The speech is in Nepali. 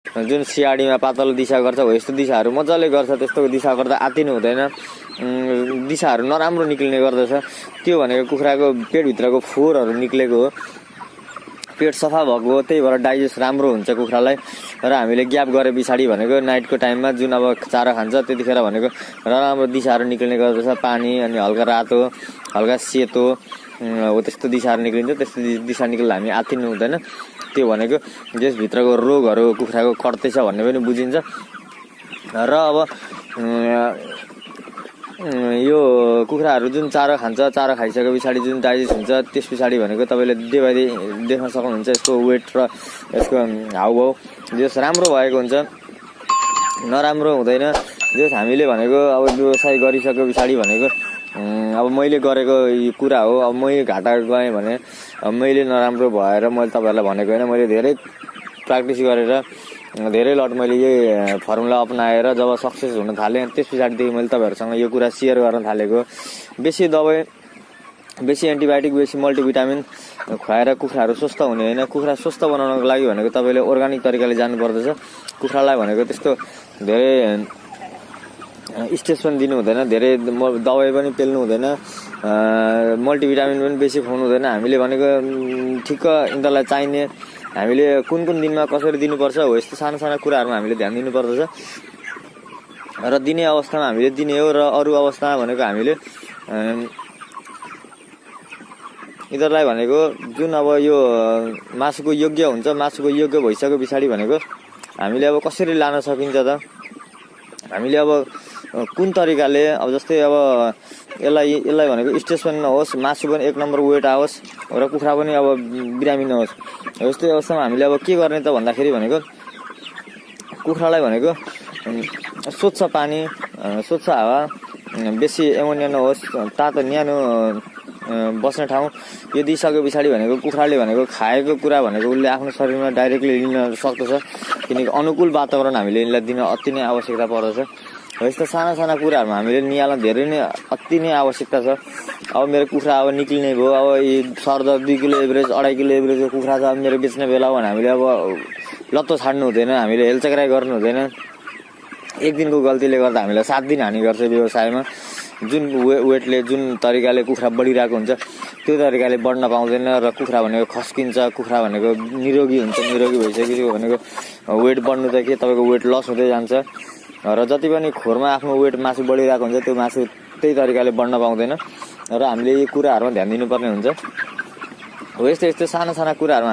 जुन सिआडीमा पातलो दिशा गर्छ हो यस्तो दिशाहरू मजाले गर्छ। त्यस्तो दिशा गर्दा आत्तिनु हुँदैन, दिशाहरू नराम्रो निक्लिने गर्दछ। त्यो भनेको कुखुराको पेटभित्रको फोहोरहरू निक्लेको हो, पेट सफा भएको हो, त्यही भएर डाइजेस्ट राम्रो हुन्छ कुखुरालाई। र हामीले ग्याप गरे पछाडि भनेको नाइटको टाइममा जुन अब चारो खान्छ त्यतिखेर भनेको नराम्रो दिशाहरू निक्लिने गर्दछ। पानी अनि हल्का रातो हल्का सेतो हो त्यस्तो दिशाहरू निक्लिन्छ। त्यस्तो दिशा निक्लिँदा हामी आत्तिनु हुँदैन। त्यो भनेको यसभित्रको रोगहरू कुखुराको कट्दैछ भन्ने पनि बुझिन्छ। र अब यो कुखुराहरू जुन चारो खान्छ, चारो खाइसके पछाडि जुन डाइजेस्ट हुन्छ त्यस पछाडि भनेको तपाईँले डे बाई डे देख्न सक्नुहुन्छ यसको वेट र यसको हाउभाउ जस राम्रो भएको हुन्छ, नराम्रो हुँदैन। जस हामीले भनेको अब व्यवसाय गरिसके पछाडि भनेको अब मैले गरेको कुरा हो। अब मैले घाटा गएँ भने मैले नराम्रो भएर मैले तपाईँहरूलाई भनेको होइन, मैले धेरै प्र्याक्टिस गरेर धेरै लट मैले यही फर्मुला अपनाएर जब सक्सेस हुन थालेँ त्यस पछाडिदेखि मैले तपाईँहरूसँग यो कुरा सेयर गर्न थालेको। बेसी दबाई, बेसी एन्टिबायोटिक, बेसी मल्टिभिटामिन खुवाएर कुखुराहरू स्वस्थ हुने होइन। कुखुरा स्वस्थ बनाउनको लागि भनेको तपाईँले अर्ग्यानिक तरिकाले जानुपर्दछ। कुखुरालाई भनेको त्यस्तो धेरै स्टेज पनि दिनु हुँदैन, धेरै दबाई पनि पेल्नु हुँदैन, मल्टिभिटामिन पनि बेसी खुवाउनु हुँदैन। हामीले भनेको ठिक्क यिनीहरूलाई चाहिने हामीले कुन कुन दिनमा कसरी दिनुपर्छ हो यस्तो सानो सानो कुराहरूमा हामीले ध्यान दिनुपर्दछ। र दिने अवस्थामा हामीले दिने हो, र अरू अवस्थामा भनेको हामीले यिनीहरूलाई भनेको जुन अब यो मासुको योग्य हुन्छ, मासुको योग्य भइसके पछाडि भनेको हामीले अब कसरी लान सकिन्छ त, हामीले अब कुन तरिकाले अब जस्तै अब यसलाई भनेको स्ट्रेस पनि नहोस्, मासु पनि 1 नम्बर वेट आओस् र कुखुरा पनि अब बिरामी नहोस्। यस्तै अवस्थामा हामीले अब के गर्ने त भन्दाखेरि भनेको कुखुरालाई भनेको स्वच्छ पानी, स्वच्छ हावा, बेसी एमोनिया नहोस्, तातो न्यानो बस्ने ठाउँ यो दिइसके पछाडि भनेको कुखुराले भनेको खाएको कुरा भनेको उसले आफ्नो शरीरमा डाइरेक्टली लिन सक्दछ। किनकि अनुकूल वातावरण हामीले यिनलाई दिन अति नै आवश्यकता पर्दछ। यस्तो साना साना कुराहरूमा हामीले निहाल्न धेरै नै अति नै आवश्यकता छ। अब मेरो कुखुरा अब निक्लिने भयो, अब यी सर्द 2 किलो एभरेज 2.5 किलो एभरेजको कुखुरा छ, अब मेरो बेच्ने बेला हो भने हामीले अब लत्तो छाड्नु हुँदैन, हामीले हेलचक्राइ गर्नु हुँदैन। एक दिनको गल्तीले गर्दा हामीलाई 7 दिन हानि गर्छ व्यवसायमा। जुन वेटले जुन तरिकाले कुखुरा बढिरहेको हुन्छ त्यो तरिकाले बढ्न पाउँदैन र कुखुरा भनेको खस्किन्छ, कुखुरा भनेको निरोगी हुन्छ। निरोगी भइसकेपछि भनेको वेट बढ्नु त के तपाईँको वेट लस हुँदै जान्छ। र जति पनि खोरमा आफ्नो वेट मासु बढिरहेको हुन्छ त्यो मासु त्यही तरिकाले बढ्न पाउँदैन। र हामीले यी कुराहरूमा ध्यान दिनुपर्ने हुन्छ। हो यस्तो साना साना कुराहरूमा